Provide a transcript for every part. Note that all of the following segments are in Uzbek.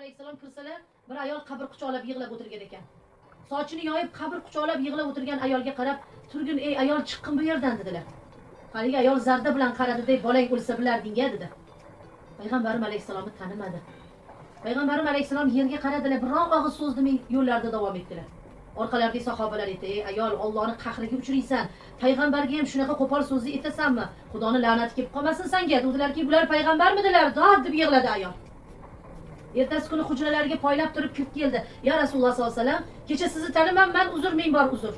Alayhissalom kirsalar, bir ayol qabr quchoqlab yig'lab o'tirgan ekan. Sochini yoyib qabr quchoqlab yig'lab o'tirgan ayolga qarab, "Turgin ey ayol, chiqqin bu yerdan" dedilar. Haligi ayol zarda bilan qaradi-da, "Bolang o'lsa bilarding-a" dedi. Payg'ambarim alayhissalomni tanimadi. Payg'ambarim alayhissalom yerga qaradilar, biror og'iz so'z demay yo'llarida davom etdilar. Orqalaridagi sahobalar aytdi: "Ey ayol, Allohning qahriga uchraysan. Payg'ambarga ham shunaqa qo'pol so'zni aytasanmi? Xudoni la'nati kelib qolmasin senga." Dedilarki, "Bular payg'ambarmidilar?" Dod deb yig'ladi ayol. Ertasi kuni hujralarga poylab turib kirib keldi. "Ya Rasululloh sollallohu alayhi vasallam, kecha sizni tanimamman, uzr, ming bor uzr.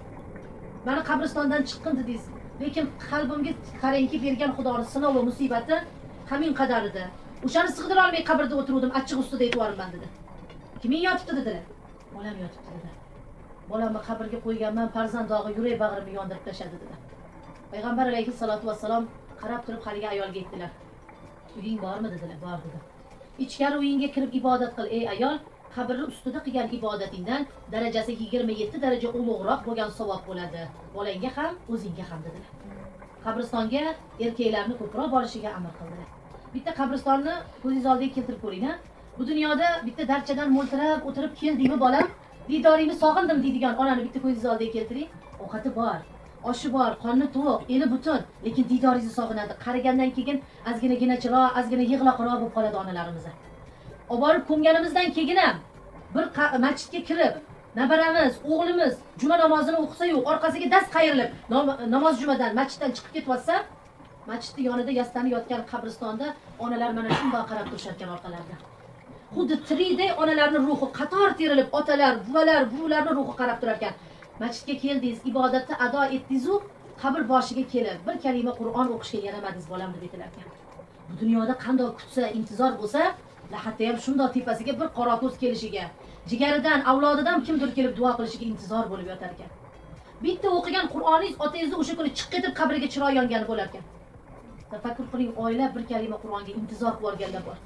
Meni qabristondan chiqqin dedingiz. Lekin qalbimga qarangki, bergan Xudoning sinovi musibati hamin qadar edi. O'shani sig'dira olmay qabrda o'tiruvdim, achchiq ustida aytvorman" dedi. "Kiming yotibdi?" dedilar. "Bolam yotibdi" dedi. "Bolamni qabrga qo'yganman, farzand dog'i yurak bag'rimni yondirib tashladi" dedi. Payg'ambar alayhissalatu vassalom qarab turib haligi ayolga aytdilar: "Uying bormi?" dedilar. "Bor" dedi. "Ichkari uyingga kirib ibodat qil ey ayol, qabrni ustida qilgan ibodatingdan darajasi 27 daraja ulug'roq bo'lgan savob bo'ladi. Bolangga ham, o'zingga ham" dedilar. Qabristonga erkaklarni ko'proq borishiga amr qildilar. Bitta qabristonni ko'zingiz oldiga keltirib ko'ring-a. Bu dunyoda bitta darchadan mo'ltirab o'tirib keldingmi bolam, diydoringni sog'indim deydigan onani bitta ko'zingiz oldiga keltiring. Ovqati bor, oshi bor, qonni to'q, eli butun, lekin diydoringizni sog'inadi. Qarigandan keyin ozgina ginachiroq, ozgina yig'loqroq bo'lib qoladi onalarimiz. Olib borib ko'mganimizdan keyin ham bir masjidga kirib, nabaramiz, o'g'limiz juma namozini o'qisa-yu, orqasiga dast qayrilib, namoz jumadan masjiddan chiqib ketyapsa, masjidning yonida yastanib yotgan qabristonda onalar mana shundoq qarab turishar ekan orqalarida. Xuddi tirikday onalarning ruhi qator terilib, otalar, buvalar, buvilarning ruhi qarab turar ekan. Masjidga keldingiz, ibodatni ado etdingiz-u, qabr boshiga kelib bir kalima Qur'on o'qishga yaramadingiz bolam deb aytilar ekan. Bu dunyoda qandoq kutsa, intizor bo'lsa, lahatda ham shundoq tepasiga bir qora ko'z kelishiga, jigaridan, avlodidan kimdir kelib duo qilishiga intizor bo'lib yotar ekan. Bitta o'qigan Qur'oningiz otangizni o'sha kuni chiq etib qabriga chiroy yongani bo'lar ekan. Tafakkur qiling, oila bir kalima Qur'onga intizor qilib olganlar bor.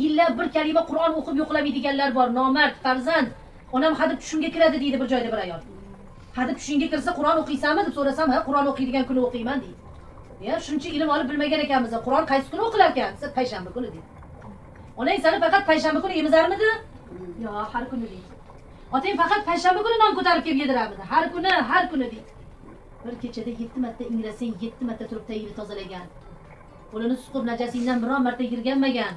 Yillab bir kalima Qur'on o'qib yo'qlamaydiganlar bor. Nomard farzand, onam hadeb tushimga kiradi deydi bir joyda bir ayol. Hadeb tushingga kirsa Qur'on o'qiysanmi deb so'rasam, ha, Qur'on o'qiydigan kuni o'qiyman deydi. Ya shuncha ilm olib bilmagan ekanmiz. Qur'on qaysi kuni o'qilar ekan? Desa, payshanba kuni deydi. Onang seni faqat payshanba kuni emizarmidi? Yo'q, har kuni deydi. Otang faqat payshanba kuni non ko'tarib kelib yedirarmidi? Har kuni, har kuni deydi. Bir kechada 7 marta ingrasang, 7 marta turib tagingni tozalagan. Qo'lini suqib najasingdan biron marta yirganmagan.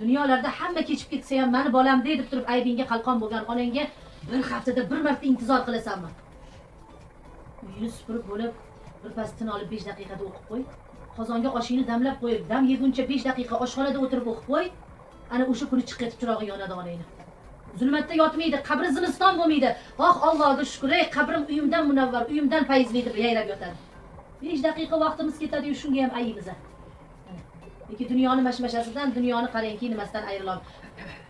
Dunyolarda hamma kechib ketsa ham meni bolam deb turib aybingga qalqon bo'lgan onangga bir haftada bir marta intizor qilasanmi? Uyini supurib bo'lib, bir pas tin olib 5 daqiqada o'qib qo'y. Qozonga oshingni damlab qo'yib, dam yeguncha 5 daqiqa oshxonada o'tirib o'qib qo'y. Ana o'sha kuni chiqib ketib chirog'i yonadi onangni. Zulmatda yotmaydi, qabri zimiston bo'lmaydi. Oh, Allohga shukr, ey qabrim uyimdan munavvar, uyimdan fayzli deb yayrab yotadi. 5 daqiqa vaqtimiz ketadi-yu, shunga ham ayimiz. Lekin dunyoni mashmashasidan, dunyoni qarangki nimasidan ayrilamiz.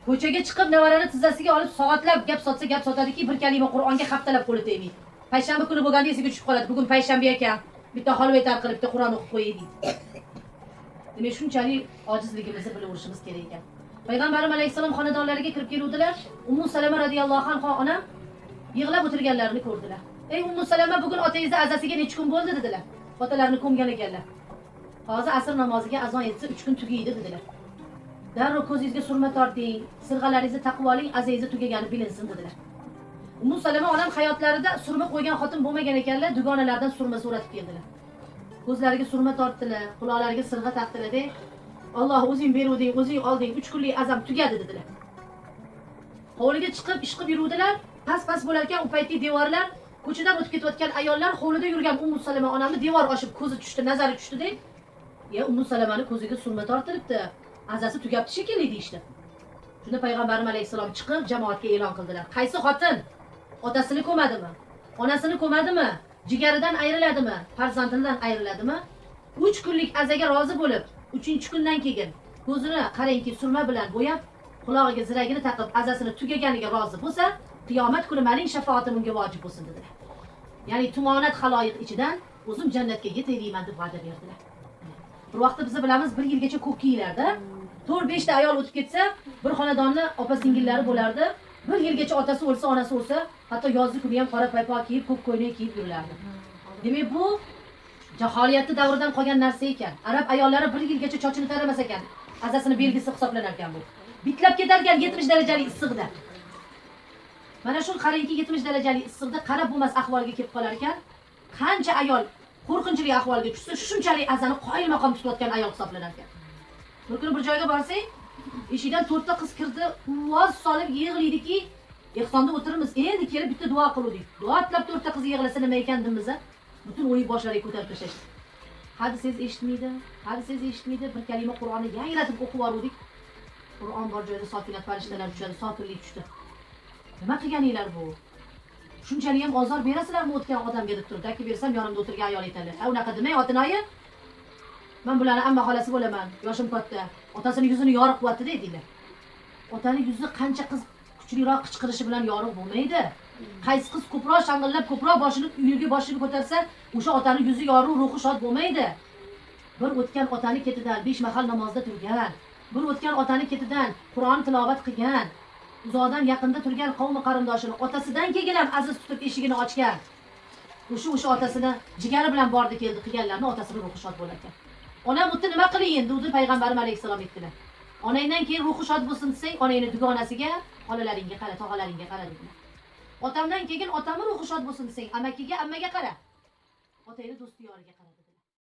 Ko'chaga chiqib nevarani tizzasiga olib soatlab gap sotsa gap sotadiki, bir kalima Qur'onga haftalab qo'li tegmaydi. Payshanba kuni bo'lganda esiga tushib qoladi. Bugun payshanba ekan, bitta holvaytar qilib bitta Qur'on o'qib qo'yay deydi. Demak, shunchalik ojizligimizni bilaverishimiz kerak ekan. Payg'ambarim alayhissalom xonadonlariga kirib keluvdilar. Ummu Salama radhiyallohu anha onam yig'lab o'tirganlarini ko'rdilar. "Ey Ummu Salama, bugun otangizni azasiga necha kun bo'ldi?" dedilar. Otalarini ko'mgan ekanlar. Hozir asr namoziga azon etsa 3 kun tugaydi dedilar. Darrov ko'zingizga surma torting, sirg'alaringizni taqib oling, azangizni tugagani bilinsin dedilar. Ummu Salama onam hayotlarida surma qo'ygan xotin bo'lmagan ekanlar, dugonalardan surma so'ratib keldilar. Ko'zlariga surma tortdilar, quloqlariga sirg'a taqdilar-de, "Alloh o'zing beruvding, o'zing olding, 3 kunlik azam tugadi" dedilar. Hovliga chiqib ish qilib yuruvdilar. Pas-pas bo'lar ekan u paytdagi devorlar, ko'chadan o'tib ketayotgan ayollar hovlida yurgan Ummu Salama onamni devor oshib ko'zi tushdi, nazari tushdi-de. Ya Ummu Salamani ko'ziga surma tortilibdi. Azasi tugabdi shekilli deyishdi. Shunda payg'ambarim alayhissalom chiqib jamoatga e'lon qildilar. Qaysi xotin otasini ko'madimi? Onasini ko'madimi? Jigaridan ayriladimi? Farzandidan ayriladimi? 3 kunlik azaga rozi bo'lib, 3-kundan keyin ko'zini qarangki surma bilan bo'yab, qulog'iga ziragini taqib, azasini tugaganiga rozi bo'lsa, qiyomat kuni mening shafoatim unga vojib bo'lsin dedilar. Ya'ni tumonat xaloyiq ichidan o'zim jannatga yetayman deb va'da berdilar. Bir vaqtda biz bilamiz, bir yilgacha ko'k kiyilarda 4-5 ta ayol o'tib ketsa, bir xonadonni opa-singillari bo'lardi. Bir yilgacha otasi o'lsa, onasi o'lsa, hatto yozgi kuni ham qora paypoq kiyib, ko'k ko'ylak kiyib yurardi. Demak, bu jaholiyatni davridan qolgan narsa ekan. Arab ayollari bir yilgacha sochini taramas ekan. Azasini belgisi hisoblanar ekan bu. Bitlab ketarkan 70 darajali issiqda. Mana shu qarangki 70 darajali issiqda qarab bo'lmas ahvolga kelib qolar ekan. Qancha ayol qo'rqinchli ahvolga tushsa, shunchalik azani qoyil maqom tutayotgan ayol hisoblanar ekan. Bir kuni bir joyga borsak, eshikdan 4 ta qiz kirdi, uvoz solib yig'laydiki, ehsonda o'tiramiz, endi kelib bitta duo qiluvdik. Duo tilab 4 ta qiz yig'lasa nima ekan deymiz a? Butun o'yi boshlariga ko'tarib tashlashdi. Hadisingiz eshitmaydi, hadisingiz eshitmaydi, bir kalima Qur'onni yangratib o'qib yubordik. Qur'on bor joyda sokinat farishtalar tushadi, sokinlik tushdi. Nima qilganinglar bu? Shunchalik ham ozor berasizlarmi o'tgan odamga deb turdi. Aki bersam yonimda o'tirgan ayol aytadi. Ha, unaqa demang, otinoyi. Men bularni amma xolasi bo'laman, yoshim katta. Otasini yuzini yorug' qilyapti deydilar. Otani yuzi qancha qiz kuchliroq qichqirishi bilan yorug' bo'lmaydi. Qaysi qiz ko'proq shang'illab, ko'proq boshini uyga boshini ko'tarsa, o'sha otani yuzi yorug', ruhi shod bo'lmaydi. Bir o'tgan otani ketidan 5 mahal namozda turgan, bir o'tgan otani ketidan Qur'on tilovat qilgan, uzoqdan yaqinda turgan qavmi qarindoshini otasidan keyin ham aziz tutib eshigini ochgan. O'sha otasini jigari bilan bordi keldi qilganlarni otasini ruhi shod bo'lar ekan. Onam o'tdi nima qiling dedi payg'ambarimiz alayhissalom aytdilar. Onangdan keyin ruhi shod bo'lsin desang, onangni dugonasiga, xolalaringga qara, tog'alaringga qara dedilar. Otamdan keyin otamning ruhi shod bo'lsin desang, amakiga, ammaga qara. Otangni do'sti yoriga qara.